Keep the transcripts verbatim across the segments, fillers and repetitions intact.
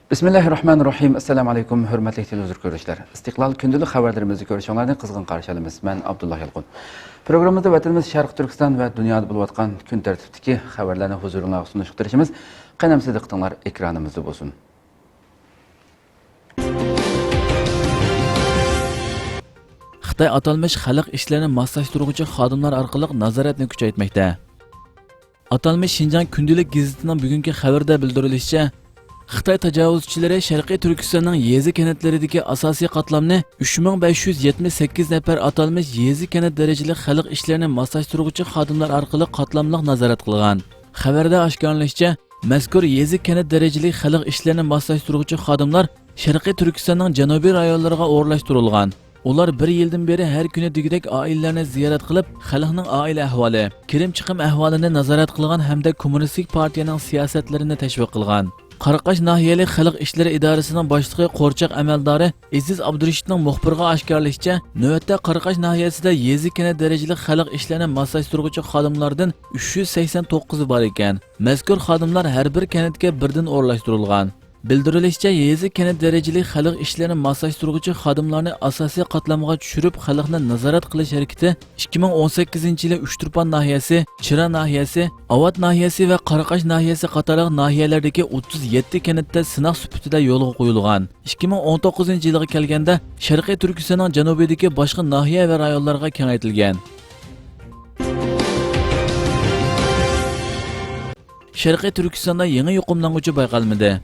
بىسمىللاھىررەھمانىررەھىم. ئەسسالامۇ ئەلەيكۇم، ھۆرمەتلىك تېلېۋىزور كۆرۈشلەر. ئىستىقلال كۈندىلىك خەۋەرلىرىمىزنى كۆرۈشۈڭلارنى قىزغىن قارشى ئالىمىز. مەن ئابدۇللا يالقۇن. پروگراممىمىزدا ۋەتىنىمىز شەرقىي تۈركىستان ۋە دۇنيادا بولۇۋاتقان كۈن تەرتىپتىكى خەۋەرلەرنى ھۇزۇرۇڭلارغا سۇنۇشقا تىرىشىمىز. قېنى ئەمىسە دىققىتىڭلار ئېكرانىمىزدا بولسۇن. خىتاي ئاتالمىش خەلق ئىشلىرىنى ماسلاشتۇرغۇچى خادىملار ئارقىلىق نازارەتنى كۈچەيتمەكتە. ئاتالمىش شىنجاڭ كۈندىلىك گېزىتىنىڭ بۈگۈنكى خەۋىرىدە بىلدۈرۈلۈشىچە، خىتاي تاجاۋۇزچىلىرى شەرقىي تۈركىستاننىڭ يېزا كەنتلىرىدىكى ئاساسىي قاتلامنى ئۈچ مىڭ بەش يۈز يەتمىش سەككىز نەپەر ئاتالمىش يېزا كەنت دەرىجىلىك خەلق ئىشلىرىنى ماسلاشتۇرغۇچى خادىملار ئارقىلىق قاتلاملىق نازارەت قىلغان. خەۋەردە ئاشكارىلىنىشىچە، مەزكۇر يېزا كەنت دەرىجىلىك خەلق ئىشلىرىنى ماسلاشتۇرغۇچى خادىملار شەرقىي تۈركىستاننىڭ جەنۇبىي رايونلىرىغا ئورۇنلاشتۇرۇلغان. ئۇلار بىر يىلدىن بېرى ھەر كۈنى دېگۈدەك ئائىلىلەرنى زىيارەت قىلىپ، خەلقنىڭ ئائىلە ئەھۋالى، كىرىم-چىقىم ئەھۋالىنى نازارەت قىلغان ھەمدە كوممۇنىستىك پارتىيەنىڭ سىياسەتلىرىنى تەشۋىق قىلغان. قاراقاش ناھىيەلىك خەلق ئىشلىرى ئىدارىسىنىڭ باشلىقى قورچاق ئەمەلدارى ئېزىز ئابدۇرېشىتنىڭ مۇخبىرغا ئاشكارىلىشىچە، نۆۋەتتە قاراقاش ناھىيەسىدە يېزا كەنت دەرىجىلىك خەلق ئىشلىرىنى ماسلاشتۇرغۇچى خادىملاردىن ئۈچ يۈز سەكسەن توققۇزى بار ئىكەن. مەزكۇر خادىملار ھەر بىر كەنتكە بىردىن ئورۇنلاشتۇرۇلغان. بىلدۈرۈلۈشىچە، يېزا كەنت دەرىجىلىك خەلق ئىشلىرىنى ماسلاشتۇرغۇچى خادىملارنى ئاساسىي قاتلامغا چۈشۈرۈپ، خەلقنى نازارەت قىلىش ھەرىكىتى ئىككى مىڭ ئون سەككىزىنچى يىلى ئۇچتۇرپان ناھىيەسى، چىرا ناھىيەسى، ئاۋات ناھىيەسى ۋە قاراقاش ناھىيەسى قاتارلىق ناھىيەلەردىكى ئوتتۇز يەتتە كەنتتە سىناق سۈپىتىدە يولغا قويۇلغان. ئىككى مىڭ ئون توققۇزىنچى يىلغا كەلگەندە، شەرقىي تۈركىستاننىڭ جەنۇبىدىكى باشقا ناھىيە ۋە رايونلارغا كېڭەيتىلگەن. شەرقىي تۈركىستاندا يېڭى يۇقۇملانغۇچى بايقالمىدى.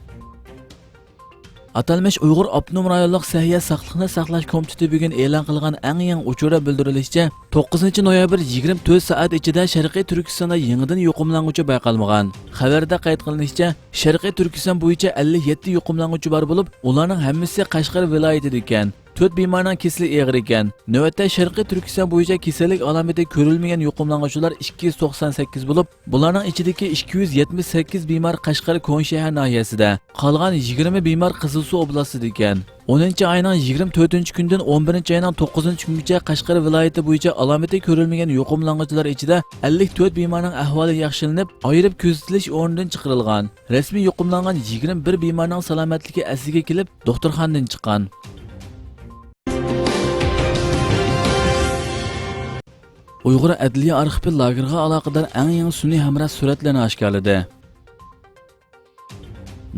ئاتالمىش ئۇيغۇر ئاپتونوم رايونلۇق سەھىيە ساقلىقنى ساقلاش كومىتېتى بۈگۈن ئېلان قىلغان ئەڭ يېڭى ئۇچۇردا بىلدۈرۈلۈشىچە، توققۇزىنچى نويابىر يىگىرمە تۆت سائەت ئىچىدە شەرقىي تۈركىستاندا يېڭىدىن يۇقۇملانغۇچى بايقالمىغان. خەۋەردە قەيت قىلىنىشىچە، شەرقىي تۈركىستان بويىچە ئەللىك يەتتە يۇقۇملانغۇچى بار بولۇپ، ئۇلارنىڭ ھەممىسى قەشقەر ۋىلايىتىدىكەن. تۆت بىمارنىڭ كېسىلى ئېغىر ئىكەن. نۆۋەتتە شەرقىي تۈركىستان بويىچە كېسەللىك ئالامىتى كۆرۈلمىگەن يۇقۇملانغۇچىلار ئىككى يۈز توقسان سەككىز بولۇپ، بۇلارنىڭ ئىچىدىكى ئىككى يۈز يەتمىش سەككىز بىمار قەشقەر كونا شەھەر ناھىيەسىدە، قالغان يىگىرمە بىمار قىزىلسۇ ئوبلاستىدا ئىكەن. ئونىنچى ئاينىڭ يىگىرمە تۆتىنچى كۈنىدىن ئون بىرىنچى ئاينىڭ توققۇزىنچى كۈنىگىچە قەشقەر ۋىلايىتى بويىچە ئالامىتى كۆرۈلمىگەن يۇقۇملانغۇچىلار ئىچىدە ئەللىك تۆت بىمارنىڭ ئەھۋالى ياخشىلىنىپ، ئايرىپ كۆزىتىلىش ئورنىدىن چىقىرىلغان. رەسمىي يۇقۇملانغان يىگىرمە بىر بىمارنىڭ سالامەتلىكى ئەسلىگە كېلىپ، دوختۇرخانىدىن چىققان. ئۇيغۇر ئەدلىيە ئارخىپى لاگېرغا ئالاقىدار ئەڭ يېڭى سۈنئىي ھەمراھ سۈرەتلىرىنى ئاشكارىلىدى.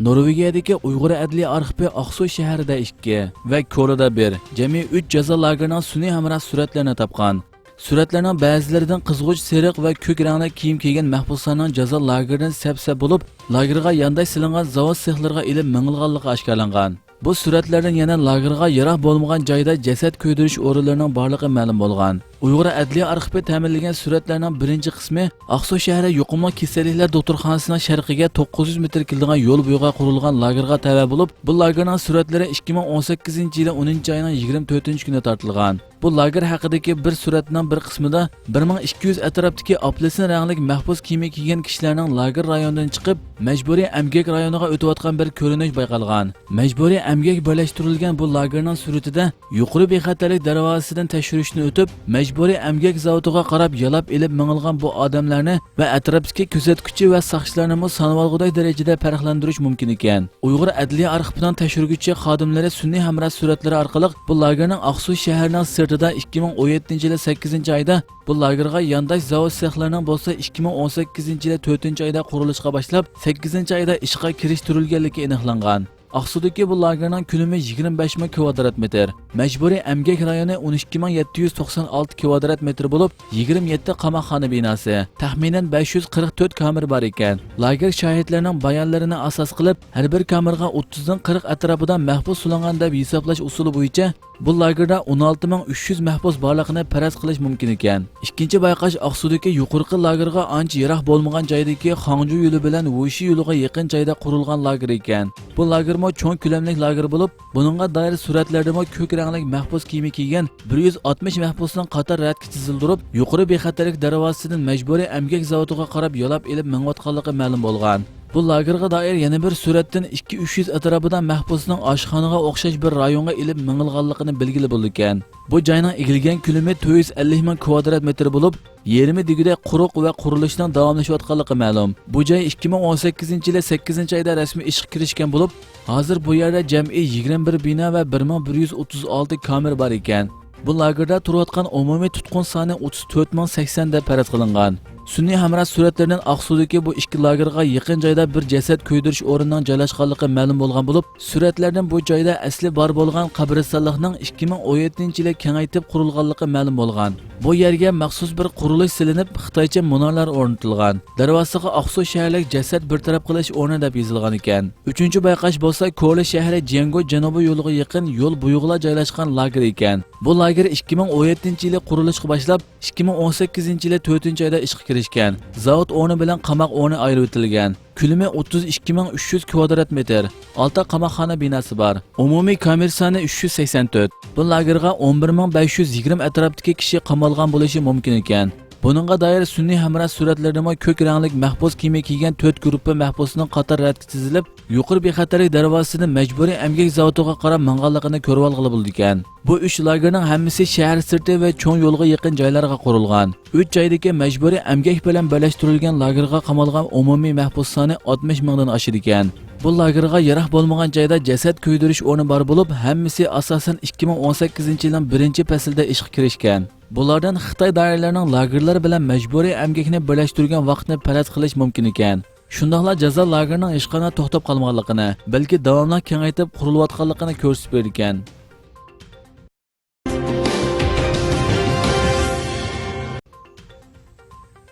نورۋېگىيەدىكى ئۇيغۇر ئەدلىيە ئارخىپى ئاقسۇ شەھىرىدە ئىككى ۋە كورلىدا بىر، جەمئىي ئۈچ جازا لاگېرىنىڭ سۈنئىي ھەمراھ سۈرەتلىرىنى تاپقان. سۈرەتلەرنىڭ بەزىلىرىدىن قىزغۇچ سېرىق ۋە كۆك رەڭلىك كىيىم كىيگەن مەھبۇسلارنىڭ جازا لاگېرىدىن سەپ-سەپ بولۇپ، لاگېرغا يانداش سېلىنغان زاۋۇت سېخلىرىغا ئېلىپ مېڭىلغانلىقى ئاشكارىلانغان. بۇ سۈرەتلەردىن يەنە لاگېرغا يىراق بولمىغان جايدا جەسەت كۆيدۈرۈش ئورۇنلىرىنىڭ بارلىقى مەلۇم بولغان. ئۇيغۇر ئەدلىيە ئارخىپى تەمىنلىگەن سۈرەتلەرنىڭ بىرىنچى قىسمى ئاقسۇ شەھىرى يۇقۇملۇق كېسەللىكلەر دوختۇرخانىسىنىڭ شەرقىگە توققۇز يۈز مېتىر كېلىدىغان يول بويىغا قۇرۇلغان لاگېرغا تەۋە بولۇپ، بۇ لاگېرنىڭ سۈرەتلىرى ئىككى مىڭ ئون سەككىزىنچى يىلى ئونىنچى ئاينىڭ يىگىرمە تۆتىنچى كۈنى تارتىلغان. بۇ لاگېر ھەققىدىكى بىر سۈرەتنىڭ بىر قىسمىدا بىر مىڭ ئىككى يۈز ئەتراپتىكى ئاپېلسىن رەڭلىك مەھبۇس كىيىمى كىيگەن كىشىلەرنىڭ لاگېر رايونىدىن چىقىپ، مەجبۇرىي ئەمگەك رايونىغا ئۆتۈۋاتقان بىر كۆرۈنۈش بايقالغان. مەجبۇرىي ئەمگەك بىرلەشتۈرۈلگەن بۇ لاگېرنىڭ سۈرىتىدە يۇقىرى بىخەتەرلىك دەرۋازىسىدىن تەكشۈرۈشتىن ئۆتۈپ، مەجبۇرىي ئەمگەك زاۋۇتىغا قاراپ يالاپ ئېلىپ مېڭىلغان بۇ ئادەملەرنى ۋە ئەتراپتىكى كۆزەتكۈچى ۋە ساقچىلارنىمۇ سانىۋالغۇدەك دەرىجىدە پەرقلەندۈرۈش مۇمكىن ئىكەن. ئۇيغۇر ئەدلىيە ئارخىپىنىڭ تەكشۈرگۈچى خادىملىرى سۈنئىي ھەمراھ سۈرەتلىرى ئارقىلىق بۇ لاگېرنىڭ ئاقسۇ شەھىرىنىڭ سىرتىدا ئىككى مىڭ ئون يەتتىنچى يىلى سەككىزىنچى ئايدا، بۇ لاگېرغا يانداش زاۋۇت سېخلىرىنىڭ بولسا ئىككى مىڭ ئون سەككىزىنچى يىلى تۆتىنچى ئايدا قۇرۇلۇشقا باشلاپ، سەككىزىنچى ئايدا ئىشقا كىرىشتۈرۈلگەنلىكى ئېنىقلانغان. ئاقسۇدىكى بۇ لاگېرنىڭ كۆلىمى يىگىرمە بەش مىڭ كىۋادرات مېتىر، مەجبۇرىي ئەمگەك رايونى ئون ئىككى مىڭ يەتتە يۈز توقسان ئالتە كىۋادرات مېتىر بولۇپ، يىگىرمە يەتتە قاماقخانا بىناسى، تەخمىنەن بەش يۈز قىرىق تۆت كامېرا بار ئىكەن. لاگېر شاھىتلىرىنىڭ بايانلىرىنى ئاساس قىلىپ، ھەر بىر كامېرغا ئوتتۇزدىن قىرىق ئەتراپىدا مەھبۇس سولانغان دەپ ھېسابلاش ئۇسۇلى بويىچە، بۇ لاگېردا ئون ئالتە مىڭ ئۈچ يۈز مەھبۇس بارلىقىنى پەرەز قىلىش مۇمكىن ئىكەن. ئىككىنچى بايقاش ئاقسۇدىكى يۇقىرىقى لاگېرغا ئانچە يىراق بولمىغان جايدىكى خاڭجۇ يولى بىلەن ۋۇشى يولىغا يېقىن جايدا قۇرۇلغان لاگېر ئىكەن. بۇ لاگېرمۇ چوڭ كۆلەملىك لاگېر بولۇپ، بۇنىڭغا دائىر سۈرەتلەردىمۇ كۆك رەڭلىك مەھبۇس كىيىمى كىيگەن بىر يۈز ئاتمىش مەھبۇسنىڭ قاتار رەتكە تىزىلدۇرۇپ، يۇقىرى بىخەتەرلىك دەرۋازىسىدىن مەجبۇرىي ئەمگەك زاۋۇتىغا قاراپ يالاپ ئېلىپ مېڭىۋاتقانلىقى مەلۇم بولغان. بۇ لاگېرغا دائىر يەنە بىر سۈرەتتىن ئىككى ئۈچ يۈز ئەتراپىدا مەھبۇسنىڭ ئاشخانىغا ئوخشاش بىر رايونغا ئېلىپ مېڭىلغانلىقىنى بىلگىلى بولىدىكەن. بۇ جاينىڭ ئىگىلىگەن كۆلىمى تۆت يۈز ئەللىك مىڭ كىۋادرات مېتىر بولۇپ، يېرىمى دېگۈدەك قۇرۇق ۋە قۇرۇلۇشنىڭ داۋاملىشىۋاتقانلىقى مەلۇم. بۇ جاي ئىككى مىڭ ئون سەككىزىنچى يىلى سەككىزىنچى ئايدا رەسمىي ئىشقا كىرىشكەن بولۇپ، ھازىر بۇ يەردە جەمئىي يىگىرمە بىر بىنا ۋە بىر مىڭ بىر يۈز ئوتتۇز ئالتە كامېر بار ئىكەن. بۇ لاگېردا تۇرۇۋاتقان ئومۇمىي تۇتقۇن سانى ئوتتۇز تۆت مىڭ سەكسەن دەپ پەرەز قىلىنغان. سۈنئىي ھەمراھ سۈرەتلىرىدىن ئاقسۇدىكى بۇ ئىككى لاگېرغا يېقىن جايدا بىر جەسەت كۆيدۈرۈش ئورنىنىڭ جايلاشقانلىقى مەلۇم بولغان بولۇپ، سۈرەتلەردىن بۇ جايدا ئەسلى بار بولغان قەبرىستانلىقنىڭ ئىككى مىڭ ئون يەتتىنچى يىلى كېڭەيتىپ قۇرۇلغانلىقى مەلۇم بولغان. بۇ يەرگە مەخسۇس بىر قۇرۇلۇش سېلىنىپ، خىتايچە مۇنارلار ئورنىتىلغان. دەرۋازىسىغا ئاقسۇ شەھەرلىك جەسەت بىر تەرەپ قىلىش ئورنى دەپ يېزىلغان ئىكەن. ئۈچىنچى بايقاش بولسا كورلا شەھىرى جيەنگو جەنۇبىي يولىغا يېقىن يول بويىغىلا جايلاشقان لاگېر ئىكەن. بۇ لاگېر ئىككى مىڭ ئون يەتتىنچى يىلى قۇرۇلۇشقا باشلاپ، ئىككى مىڭ ئون سەككىزىنچى يىلى تۆتىنچى ئايدا ئىشقا كىرىشكەن. زاۋۇت ئورنى بىلەن قاماق ئورنى ئايرىۋېتىلگەن. كۆلىمى ئوتتۇز ئىككى مىڭ ئۈچ يۈز كۋادرات مېتىر. ئالتە قاماقخانا بىناسى بار. ئومۇمىي كامېر سانى ئۈچ يۈز سەكسەن تۆت. بۇ لاگېرغا ئون بىر مىڭ بەش يۈز يىگىرمە ئەتراپتىكى كىشى قامالغان بولۇشى مۇمكىن ئىكەن. بۇنىڭغا دائىر سۈنئىي ھەمراھ سۈرەتلىرىدىمۇ كۆك رەڭلىك مەھبۇس كىيىمى كىيگەن تۆت گۇرۇپپا مەھبۇسنىڭ قاتار رەتكە تىزىلىپ، يۇقىرى بىخەتەرلىك دەرۋازىسىدىن مەجبۇرىي ئەمگەك زاۋۇتىغا قاراپ ماڭغانلىقىنى كۆرۈۋالغىلى بولىدىكەن. بۇ ئۈچ لاگېرنىڭ ھەممىسى شەھەر سىرتى ۋە چوڭ يولغا يېقىن جايلارغا قۇرۇلغان. ئۈچ جايدىكى مەجبۇرىي ئەمگەك بىلەن بىرلەشتۈرۈلگەن لاگېرغا قامالغان ئومۇمىي مەھبۇس سانى ئاتمىش مىڭدىن ئاشىدىكەن. بۇ لاگېرغا يىراق بولمىغان جايدا جەسەت كۆيدۈرۈش ئورنى بار بولۇپ، ھەممىسى ئاساسەن ئىككى مىڭ ئون سەككىزىنچى يىلنىڭ بىرىنچى پەسلىدە ئىشقا كىرىشكەن. بۇلاردىن خىتاي دائىرىلىرىنىڭ لاگېرلار بىلەن مەجبۇرىي ئەمگەكنى بىرلەشتۈرگەن ۋاقىتنى پەرەز قىلىش مۇمكىن ئىكەن. شۇنداقلا جازا لاگېرىنىڭ ھېچقانداق توختاپ قالمىغانلىقىنى، بەلكى داۋاملىق كېڭەيتىپ قۇرۇلۇۋاتقانلىقىنى كۆرسىتىپ بېرىدىكەن.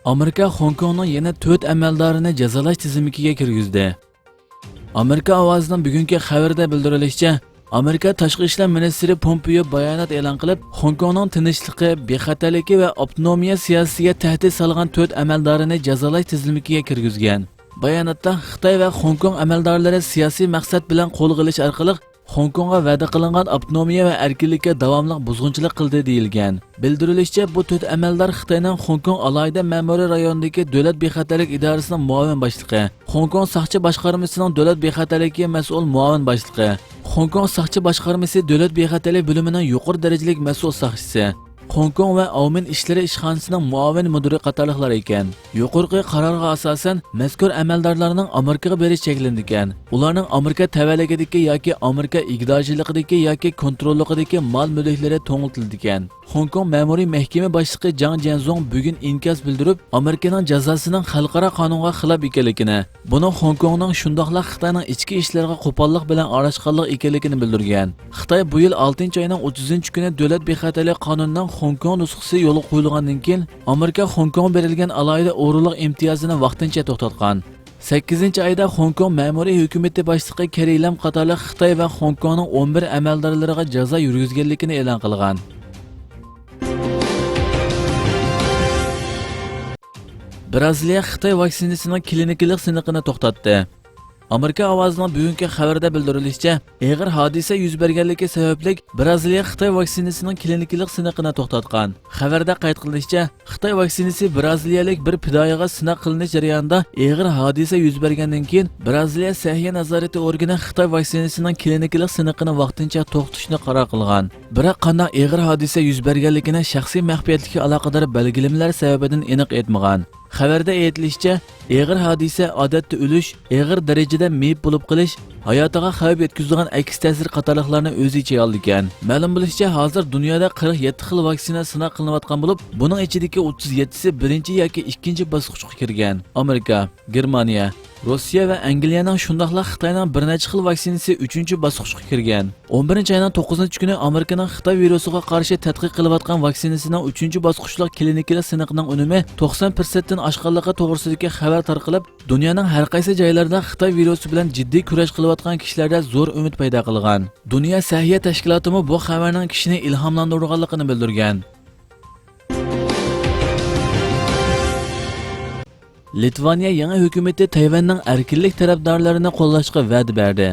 ئامېرىكا خوڭكوڭنىڭ يەنە تۆت ئەمەلدارىنى جازالاش تىزىملىكىگە كىرگۈزدى. ئامېرىكا ئاۋازىنىڭ بۈگۈنكى خەۋىرىدە بىلدۈرۈلۈشىچە، ئامېرىكا تاشقى ئىشلار مىنىستىرى پومپېيو بايانات ئېلان قىلىپ، خوڭكوڭنىڭ تىنچلىقى، بىخەتەرلىكى ۋە ئاپتونومىيە سىياسىتىگە تەھدىت سالغان تۆت ئەمەلدارىنى جازالاش تىزىملىكىگە كىرگۈزگەن. باياناتتا خىتاي ۋە خوڭكوڭ ئەمەلدارلىرى سىياسىي مەقسەت بىلەن قولغا ئېلىش ئارقىلىق خوڭكوڭغا ۋەدە قىلىنغان ئاپتونومىيە ۋە ئەركىنلىككە داۋاملىق بۇزغۇنچىلىق قىلدى، دېيىلگەن. بىلدۈرۈلۈشىچە، بۇ تۆت ئەمەلدار خىتاينىڭ خوڭكوڭ ئالاھىدە مەمۇرىي رايونىدىكى دۆلەت بىخەتەرلىك ئىدارىسىنىڭ مۇئاۋىن باشلىقى، خوڭكوڭ ساقچى باشقارمىسىنىڭ دۆلەت بىخەتەرلىكىگە مەسئۇل مۇئاۋىن باشلىقى، خوڭكوڭ ساقچى باشقارمىسى دۆلەت بىخەتەرلىك بۆلۈمىنىڭ يۇقىرى دەرىجىلىك مەسئۇل ساقچىسى، خوڭكوڭ ۋە ئاۋمېن ئىشلىرى ئىشخانىسىنىڭ مۇئاۋىن مۇدىرى قاتارلىقلار ئىكەن. يۇقىرىقى قارارغا ئاساسەن، مەزكۇر ئەمەلدارلارنىڭ ئامېرىكىغا بېرىش چەكلىنىدىكەن. ئۇلارنىڭ ئامېرىكا تەۋەلىكىدىكى ياكى ئامېرىكا ئىگىدارچىلىقىدىكى ياكى كونتروللۇقىدىكى مال مۈلۈكلىرى توڭلىتىلىدىكەن. خوڭكوڭ مەمۇرىي مەھكىمە باشلىقى جاڭ جيەنزۇڭ بۈگۈن ئىنكاس بىلدۈرۈپ، ئامېرىكىنىڭ جازاسىنىڭ خەلقئارا قانۇنغا خىلاپ ئىكەنلىكىنى، بۇنىڭ خوڭكوڭنىڭ شۇنداقلا خىتاينىڭ ئىچكى ئىشلىرىغا قوپاللىق بىلەن ئارىلاشقانلىق ئىكەنلىكىنى بىلدۈرگەن. خىتاي بۇ يىل ئالتىنچى ئاينىڭ ئوتتۇزىنچى كۈنى دۆلەت بىخەتەرلىك قانۇنىنىڭ خوڭكوڭ نۇسخىسى يولغا قويۇلغاندىن كېيىن، ئامېرىكا خوڭكوڭغا بېرىلگەن ئالاھىدە ئورۇنلۇق ئىمتىيازىنى ۋاقتىنچە توختاتقان. سەككىزىنچى ئايدا خوڭكوڭ مەمۇرىي ھۆكۈمىتى باشلىقى كېررى لەم قاتارلىق خىتاي ۋە خوڭكوڭنىڭ ئون بىر ئەمەلدارلىرىغا جازا يۈرگۈزگەنلىكىنى ئېلان قىلغان. بىرازىلىيە خىتاي ۋاكسىنىسىنىڭ كلىنىكىلىق سىنىقىنى توختاتتى. ئامېرىكا ئاۋازىنىڭ بۈگۈنكى خەۋىرىدە بىلدۈرۈلۈشىچە، ئېغىر ھادىسە يۈز بەرگەنلىكى سەۋەبلىك، بىرازىلىيە خىتاي ۋاكسىنىسىنىڭ كلىنىكىلىق سىنىقىنى توختاتقان. خەۋەردە قەيت قىلىنىشىچە، خىتاي ۋاكسىنىسى بىرازىلىيەلىك بىر پىدائىيغا سىناق قىلىنىش جەريانىدا ئېغىر ھادىسە يۈز بەرگەندىن كېيىن، بىرازىلىيە سەھىيە نازارىتى ئورگىنى خىتاي ۋاكسىنىسىنىڭ كلىنىكىلىق سىنىقىنى ۋاقتىنچە توختىتىشنى قارار قىلغان. بىراق قانداق ئېغىر ھادىسە يۈز بەرگەنلىكىنى شەخسىي مەخپىيەتلىككە ئالاقىدار بەلگىلىمىلەر سەۋەبىدىن ئېنىق ئېيتمىغان. خەۋەردە ئېيتىلىشىچە، ئېغىر ھادىسە، ئادەتتە ئۆلۈش، ئېغىر دەرىجىدە مېيىپ بولۇپ قېلىش، ھاياتىغا خەۋپ يەتكۈزىدىغان ئەكس تەسىر قاتارلىقلارنى ئۆز ئىچىگە ئالىدىكەن. مەلۇم بولۇشىچە، ھازىر دۇنيادا قىرىق يەتتە خىل ۋاكسىنا سىناق قىلىنىۋاتقان بولۇپ، بۇنىڭ ئىچىدىكى ئوتتۇز يەتتىسى بىرىنچى ياكى ئىككىنچى باسقۇچقا كىرگەن. ئامېرىكا، گېرمانىيە، روسىيە ۋە ئەنگلىيەنىڭ، شۇنداقلا خىتاينىڭ بىر نەچچە خىل ۋاكسىنىسى ئۈچىنچى باسقۇچقا كىرگەن. ئون بىرىنچى ئاينىڭ توققۇزىنچى كۈنى ئامېرىكىنىڭ خىتاي ۋىرۇسىغا قارشى تەتقىق قىلىۋاتقان ۋاكسىنىسىنىڭ ئۈچىنچى باسقۇچلۇق كلىنىكىلىق سىنىقىنىڭ ئۈنۈمى توقسان پىرسەنتتىن ئاشقانلىقى توغرىسىدىكى خەۋەر تارقىلىپ، دۇنيانىڭ ھەر قايسى جايلىرىدا خىتاي ۋىرۇسى بىلەن جىددىي كۈرەش قىلىۋاتقان كىشىلەردە زور ئۈمىد پەيدا قىلغان. دۇنيا سەھىيە تەشكىلاتىمۇ بۇ خەۋەرنىڭ كىشىنى ئىلھاملاندۇرغانلىقىنى بىلدۈرگەن. لىتۋانىيە يېڭى ھۆكۈمىتى تەيۋەننىڭ ئەركىنلىك تەرەپدارلىرىنى قوللاشقا ۋەدە بەردى.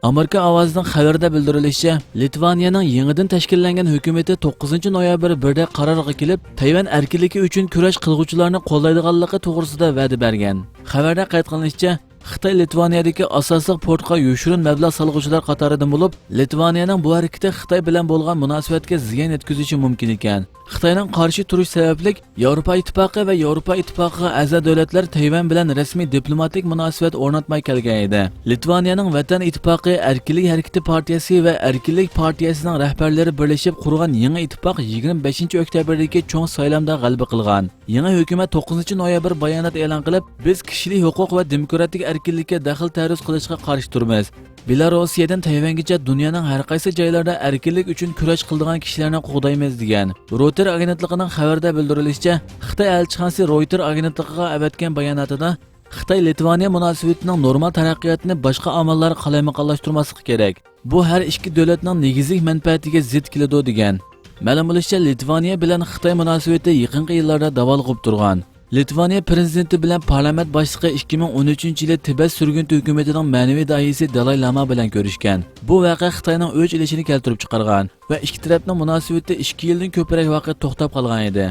ئامېرىكا ئاۋازىنىڭ خەۋىرىدە بىلدۈرۈلۈشىچە، لىتۋانىيەنىڭ يېڭىدىن تەشكىللەنگەن ھۆكۈمىتى توققۇزىنچى نويابىر بىردە قارارغا كېلىپ، تەيۋەن ئەركىنلىكى ئۈچۈن كۈرەش قىلغۇچىلارنى قوللايدىغانلىقى توغرىسىدا ۋەدە بەرگەن. خەۋەردە قەيت قىلىنىشىچە، خىتاي لىتۋانىيەدىكى ئاساسلىق پورتقا يوشۇرۇن مەبلەغ سالغۇچىلار قاتارىدىن بولۇپ، لىتۋانىيەنىڭ بۇ ھەرىكىتى خىتاي بىلەن بولغان مۇناسىۋەتكە زىيان يەتكۈزۈشى مۇمكىن ئىكەن. خىتاينىڭ قارشى تۇرۇش سەۋەبلىك ياۋروپا ئىتتىپاقى ۋە ياۋروپا ئىتتىپاقىغا ئەزا دۆلەتلەر تەيۋەن بىلەن رەسمىي دىپلوماتىك مۇناسىۋەت ئورناتماي كەلگەن ئىدى. لىتۋانىيەنىڭ ۋەتەن ئىتتىپاقى ئەركىنلىك ھەرىكىتى پارتىيەسى ۋە ئەركىنلىك پارتىيەسىنىڭ رەھبەرلىرى بىرلىشىپ قۇرغان يېڭى ئىتتىپاق يىگىرمە بەشىنچى ئۆكتەبىردىكى چوڭ سايلامدا غەلىبە قىلغان. يېڭى ھۆكۈمەت توققۇزىنچى نويابىر بايانات ئېلان قىلىپ، بىز كىشىلىك ھوقۇق ۋە دېموكراتىك ئەركىنلىككە دەخلى تەرۇز قىلىشقا قارشى تۇرىمىز. بېلاروسىيەدىن تەيۋەنگىچە دۇنيانىڭ ھەر قايسى جايلىرىدا ئەركىنلىك ئۈچۈن كۈرەش قىلىدىغان كىشىلەرنى قوغدايمىز، دېگەن. رويتېر ئاگېنتلىقىنىڭ خەۋىرىدە بىلدۈرۈلۈشىچە، خىتاي ئەلچىخانىسى رويتېر ئاگېنتلىقىغا ئەۋەتكەن باياناتىدا، خىتاي لىتۋانىيە مۇناسىۋىتىنىڭ نورمال تەرەققىياتىنى باشقا ئامىللارغا قالايمىقانلاشتۇرماسلىقى كېرەك. بۇ ھەر ئىككى دۆلەتنىڭ نېگىزلىك مەنپەئەتىگە زىت كېلىدۇ، دېگەن. مەلۇم بولۇشىچە، لىتۋانىيە بىلەن خىتاي مۇناسىۋىتى يېقىنقى يىللاردا داۋالغۇپ تۇرغان. لىتۋانىيە پىرېزىدېنتى بىلەن پارلامېنت باشلىقى ئىككى مىڭ ئون ئۈچىنچى يىلى تىبەت سۈرگۈنتى ھۆكۈمىتىنىڭ مەنىۋى داھىيسى دالاي لاما بىلەن كۆرۈشكەن. بۇ ۋەقە خىتاينىڭ ئۆچ ئېلىشىنى كەلتۈرۈپ چىقارغان ۋە ئىككى تەرەپنىڭ مۇناسىۋىتى ئىككى يىلدىن كۆپرەك ۋاقىت توختاپ قالغان ئىدى.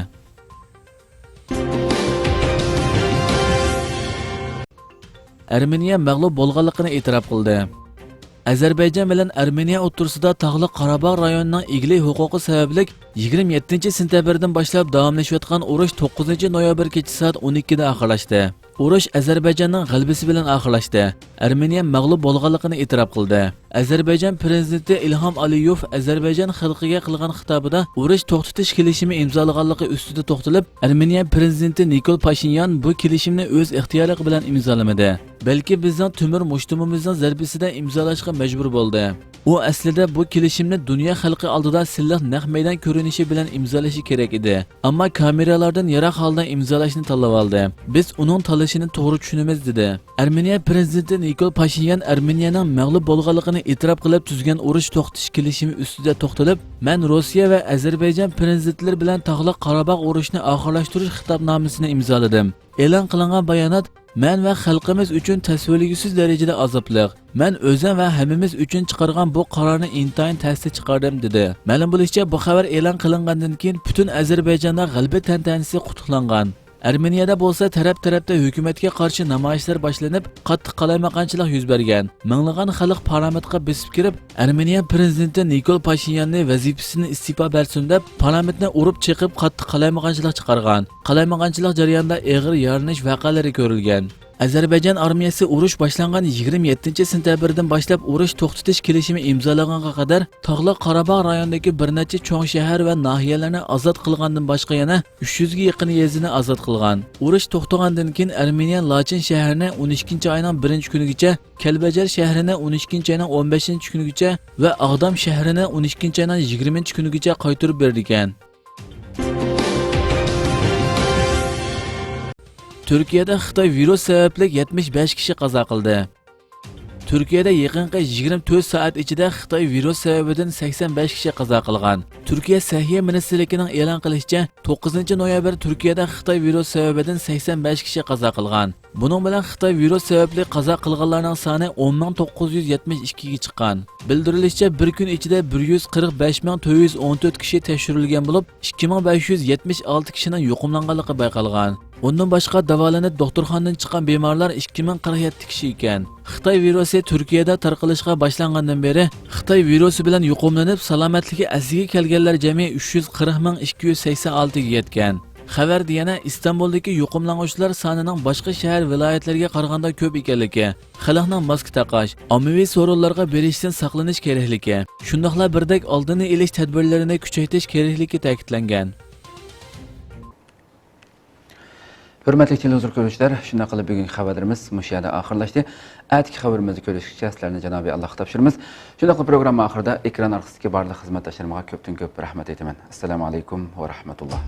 ئەرمېنىيە مەغلۇپ بولغانلىقىنى ئېتىراپ قىلدى. ئەزەربەيجان بىلەن ئەرمېنىيە ئوتتۇرىسىدا تاغلىق قاراباغ رايونىنىڭ ئىگىلىك ھوقۇقى سەۋەبلىك يىگىرمە يەتتىنچى سېنتەبىردىن باشلاپ داۋاملىشىۋاتقان ئۇرۇش توققۇزىنچى نويابىر كېچىسى سائەت ئون ئىككىدە ئاخىرلاشتى. ئۇرۇش ئەزەربەيجاننىڭ غەلىبىسى بىلەن ئاخىرلاشتى. ئەرمېنىيە مەغلۇپ بولغانلىقىنى ئېتىراپ قىلدى. ئەزەربەيجان پىرېزىدېنتى ئىلھام ئالىيېۋ ئەزەربەيجان خەلقىگە قىلغان خىتابىدا ئۇرۇش توختىتىش كېلىشىمى ئىمزالىغانلىقى ئۈستىدە توختىلىپ، ئەرمېنىيە پىرېزىدېنتى نىكول پاشىنيان بۇ كېلىشىمنى ئۆز ئىختىيارلىقى بىلەن ئىمزالىمىدى، بەلكى بىزنىڭ تۆمۈر مۇشتۇمىمىزنىڭ زەربىسىدە ئىمزالاشقا مەجبۇر بولدى. ئۇ ئەسلىدە بۇ كېلىشىمنى دۇنيا خەلقى ئالدىدا سىللىق نەق مەيدان كۆرۈنۈشى بىلەن ئىمزالىشى كېرەك ئىدى. ئەمما كامېرىلاردىن يىراق ھالدا ئىمزالاشنى تاللىۋالدى. بىز ئۇنىڭ تاللىشىنى توغرا چۈشىنىمىز، دېدى. ئەرمېنىيە پىرېزىدېنتى نىكول پاشىنيان ئەرمېنىيەنىڭ مەغلۇپ بولغانلىقىنى ئېتىراپ قىلىپ تۈزگەن ئۇرۇش توختىتىش كېلىشىمى ئۈستىدە توختىلىپ، مەن روسىيە ۋە ئەزەربەيجان پىرېزىدېنتلىرى بىلەن تاغلىق قاراباغ ئۇرۇشىنى ئاخىرلاشتۇرۇش خىتابنامىسىنى ئىمزالىدىم. ئېلان قىلىنغان بايانات مەن ۋە خەلقىمىز ئۈچۈن تەسۋىرلىگۈسىز دەرىجىدە ئازابلىق. مەن ئۆزۈم ۋە ھەممىمىز ئۈچۈن چىقارغان بۇ قارارنى ئىنتايىن تەستە چىقاردىم، دېدى. مەلۇم بولۇشىچە، بۇ خەۋەر ئېلان قىلىنغاندىن كېيىن پۈتۈن ئەزەربەيجاندا غەلىبە تەنتەنىسى قۇتلۇقلانغان. ئەرمېنىيەدە بولسا تەرەپ-تەرەپتە ھۆكۈمەتكە قارشى نامايىشلار باشلىنىپ، قاتتىق قالايمىقانچىلىق يۈز بەرگەن. مىڭلىغان خەلق پارلامېنتقا بېسىپ كىرىپ، ئەرمېنىيە پىرېزىدېنتى نىكول پاشىنياننى ۋەزىپىسىدىن ئىستېپا بەرسۇن دەپ، پارلامېنتنى ئۇرۇپ چېقىپ، قاتتىق قالايمىقانچىلىق چىقارغان. قالايمىقانچىلىق جەريانىدا ئېغىر يارىلىنىش ۋەقەلىرى كۆرۈلگەن. ئەزەربەيجان ئارمىيەسى ئۇرۇش باشلانغان يىگىرمە يەتتىنچى سېنتەبىردىن باشلاپ ئۇرۇش توختىتىش كېلىشىمى ئىمزالانغانغا قەدەر تاغلىق قاراباغ رايونىدىكى بىر نەچچە چوڭ شەھەر ۋە ناھىيەلەرنى ئازاد قىلغاندىن باشقا يەنە ئۈچ يۈزگە يېقىن يېزىنى ئازاد قىلغان. ئۇرۇش توختىغاندىن كېيىن ئەرمېنىيە لاچىن شەھىرىنى ئون ئىككىنچى ئاينىڭ بىرىنچى كۈنىگىچە، كەلبەجەر شەھىرىنى ئون ئىككىنچى ئاينىڭ ئون بەشىنچى كۈنىگىچە ۋە ئاغدام شەھىرىنى ئون ئىككىنچى ئاينىڭ يىگىرمىنچى كۈنىگىچە قايتۇرۇپ بېرىدىكەن. تۈركىيەدە خىتاي ۋىرۇس سەۋەبلىك يەتمىش بەش كىشى قازا قىلدى. تۈركىيەدە يېقىنقى يىگىرمە تۆت سائەت ئىچىدە خىتاي ۋىرۇس سەۋەبىدىن سەكسەن بەش كىشى قازا قىلغان. تۈركىيە سەھىيە مىنىستىرلىكىنىڭ ئېلان قىلىشىچە، توققۇزىنچى نويابىر تۈركىيەدە خىتاي ۋىرۇس سەۋەبىدىن سەكسەن بەش كىشى قازا قىلغان. بۇنىڭ بىلەن خىتاي ۋىرۇس سەۋەبلىك قازا قىلغانلارنىڭ سانى ئون مىڭ توققۇز يۈز يەتمىش ئىككىگە چىققان. بىلدۈرۈلۈشىچە، بىر كۈن ئىچىدە بىر يۈز قىرىق بەش مىڭ تۆت يۈز ئون تۆت كىشى تەكشۈرۈلگەن بولۇپ، ئىككى مىڭ بەش يۈز يەتمىش ئالتە كىشىنىڭ يۇقۇملانغانلىقى بايقالغان. ئۇندىن باشقا، داۋالىنىپ دوختۇرخانىدىن چىققان بىمارلار ئىككى مىڭ قىرىق يەتتە كىشى ئىكەن. خىتاي ۋىرۇسى تۈركىيەدە تارقىلىشقا باشلانغاندىن بېرى، خىتاي ۋىرۇسى بىلەن يۇقۇملىنىپ، سالامەتلىكى ئەسلىگە كەلگەنلەر جەمئىي ئۈچ يۈز قىرىق مىڭ ئىككى يۈز سەكسەن ئالتىگە يەتكەن. خەۋەردە يەنە ئىستانبۇلدىكى يۇقۇملانغۇچىلار سانىنىڭ باشقا شەھەر، ۋىلايەتلەرگە قارىغاندا كۆپ ئىكەنلىكى، خەلقنىڭ ماسكا تاقاش، ئاممىۋى سورۇنلارغا بېرىشتىن ساقلىنىش كېرەكلىكى، شۇنداقلا بىردەك ئالدىنى ئېلىش تەدبىرلىرىنى كۈچەيتىش كېرەكلىكى تەكىتلەنگەن. ھۆرمەتلىك تېلېۋىزور كۆرۈشلەر، شۇنداق قىلىپ بۈگۈنكى خەۋەرلىرىمىز مۇشۇ يەردە ئاخىرلاشتى. ئەتىكى خەۋىرىمىزدە كۆرۈشكىچە سىلەرنى جانابىي ئاللاغا تاپشۇرىمىز. شۇنداق قىلىپ پروگرامما ئاخىرىدا ئېكران ئارقىسىدىكى بارلىق خىزمەتداشلىرىمغا كۆپتىن كۆپ رەھمەت ئېيتىمەن. ئەسسالامۇ ئەلەيكۇم ۋە رەھمەتۇللا.